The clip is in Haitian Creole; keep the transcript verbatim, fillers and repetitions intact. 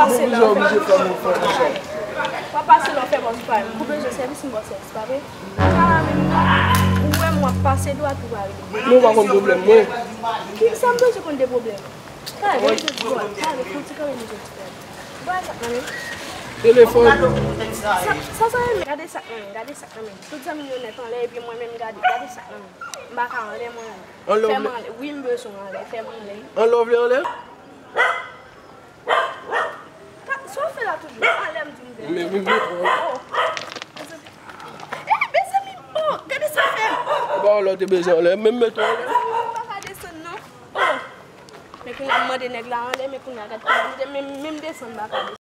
Pase la, w oblije fè m yon fè yon chay. W ap pase la, w fè bòs pa m. Ou bezwen sèvis, m ba w sèvis, pa vre? Kara menm non. Ou wè m w ap pase dwat ou pa rele. Nou pa konn pwoblèm mwen. Ki sa m bezwen konn de pwoblèm? Kara, vin jodi, bòs. Kara, fout ti kanmenm jodi. Bòs, sa kanmenm. Telefòn. Sa, sa, sa, gade sa kanmenm, gade sa kanmenm. Tout zanmi yo nèt anlè, epi mwen menm, gade, gade sa kanmenm. M pa ka anlè mwen. Anlè w vle? Fè m anlè. Wi, m bezwen anlè. Fè m anlè. Anlè w vle anlè? Sa w fè la toujou? Anlè m di m vle. Men, men, men. Oh. Eh, mezanmi, oh, gade sa fè m. Ou pa wè lè w te bezwen anlè, men m mete w anlè. M pa ka desann non. Oh. Men kounye a m mande nèg la anlè, men kounye a gad kounye a m te menm, menm desann m pa ka desann.